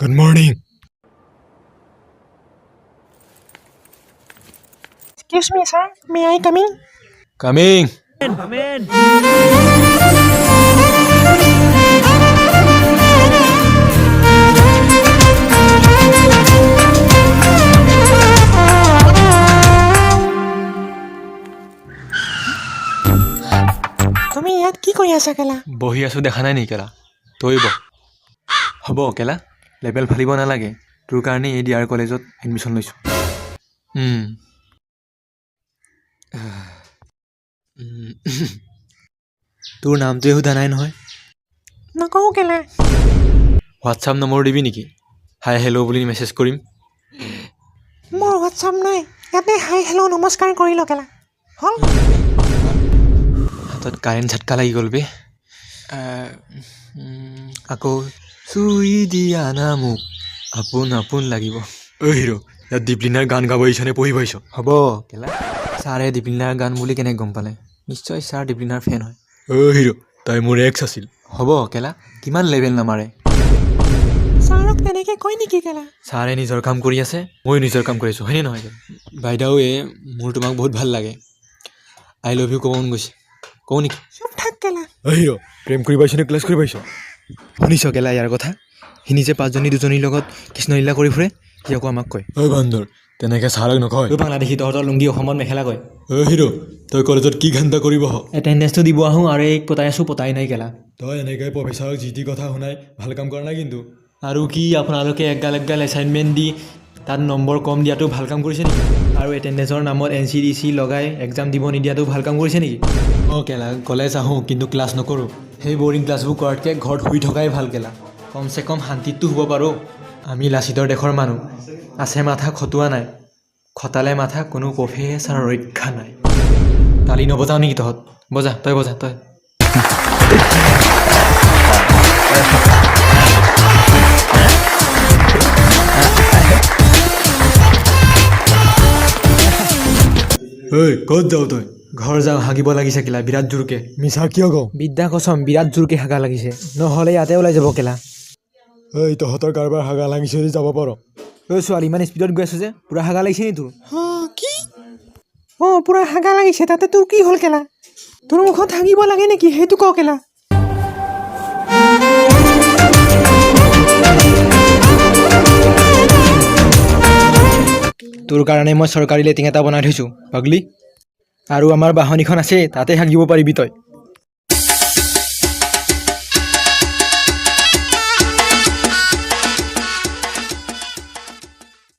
Good morning. Excuse me, sir. May I come in? Coming. তুমি ইয়াত কি কৰি আছা কেলা? বহি আছোঁ দেখা নাই নেকি কেলা? তই বহ। হ'ব কেলা, লেবেল ফালিব নালাগে। তোৰ কাৰণে এই ডিয়াৰ কলেজত এডমিশ্যন লৈছোঁ। উম। উম, তোৰ নামটোৱে সোধা নাই নহয়। নকওঁ কেলা। হোৱাটছআপ নম্বৰ দিবি নেকি? হাই হেল্ল' বুলি মেছেজ কৰিম। মোৰ হোৱাটছআপ নাই। ইয়াতে হাই হেল্ল' নমস্কাৰ কৰি ল কেলা, হ'ল। হাতত কাৰেণ্ট ঝাটকা লাগি গ'ল বে। আকৌ চুই দিয়া না মোক, আপোন আপোন লাগিব। ঐ হিৰ', ইয়াত দীপলিনাৰ গান গাব আহিছনে পঢ়িব আহিছ? হ'ব কেলা। ছাৰে দীপলিনাৰ গান বুলি কেনেকৈ গম পালে? নিশ্চয় ছাৰ দীপলিনাৰ ফেন হয়। ঐ হিৰ', তাই মোৰ এক্স আছিল। হ'ব কেলা, কিমান লেবেল নামাৰে। ছাৰক তেনেকৈ কয় নেকি কেলা? ছাৰে নিজৰ কাম কৰি আছে, ময়ো নিজৰ কাম কৰি আছোঁ, হয়নে নহয়? বাইদেৱে, মোৰ তোমাক বহুত ভাল লাগে। I love you ক'ব মন গৈছে, কওঁ নেকি? চুপ থাক কেলা। ঐ হিৰ', প্ৰেম কৰিব আহিছ নে ক্লাছ কৰিব আহিছ? শুনিছ কেলা ইয়াৰ কথা? সি নিজে পাঁচজনী দুজনীৰ লগত কৃষ্ণলীলা কৰি ফুৰে, সি আকৌ আমাক কয়। ঐ বান্দৰ, তেনেকৈ ছাৰক নকয়। ঐ বাংলাদেশী, তহঁতৰ লুংগি অসমত মেখেলা কয়। ঐ হিৰ', তই কলেজত কি ঘণ্টা কৰিব? এটেণ্ডেঞ্চটো দিব আহোঁ আৰু এই পতাই আছোঁ, পতাই নাই কেলা। তই এনেকৈ প্ৰফেচাৰক যি টি কথা শুনাই ভাল কাম কৰা নাই কিন্তু। আৰু কি আপোনালোকে এগাল এগাল এছাইনমেণ্ট দি তাত নম্বৰ কম দিয়াটো ভাল কাম কৰিছে নেকি? আৰু এটেণ্ডেঞ্চৰ নামত এন চি ডি চি লগাই এক্সাম দিব নিদিয়াটো ভাল কাম কৰিছে নেকি? অঁ কেলা, কলেজ আহোঁ কিন্তু ক্লাছ নকৰোঁ। সেই বৰিং ক্লাছবোৰ কৰাতকৈ ঘৰত শুই থকাই ভাল কেলা। কমচে কম শান্তিততো শুব পাৰোঁ। আমি লাচিতৰ দেশৰ মানুহ, আছে মাথা খটোৱা নাই, খটালে মাথা কোনো প্ৰফেচাৰৰ ৰক্ষা নাই। তালি নবজাওঁ নেকি তহঁত? বজা তই, বজা তই। ঐ ক'ত যাওঁ তই? ঘৰ যাওঁ, হাগিব লাগিছে কেলা বিৰাট জোৰকে। মিছা কিয় কওঁ? বিদ্যা কচম, বিৰাট জোৰকে হাগা লাগিছে, নহ'লে ইয়াতে ওলাই যাব কেলা। ঐ, তহঁতৰ কাৰোবাৰ হাগা লাগিছে যদি যাব পাৰ। ঐ ছোৱালী, ইমান স্পীডত গৈ আছো যে, পূৰা হাগা লাগিছে নি তোৰ? অঁ কি? অঁ, পূৰা হাগা লাগিছে, তাতে তোৰ কি হ'ল কেলা? তোৰ মুখত হাগিব লাগে নেকি সেইটো ক কেলা। তোৰ কাৰণে মই চৰকাৰী লেটিং এটা বনাই থৈছোঁ পাগলি, আৰু আমাৰ বাহনিখন আছে, তাতে হাগিব পাৰিবি তই।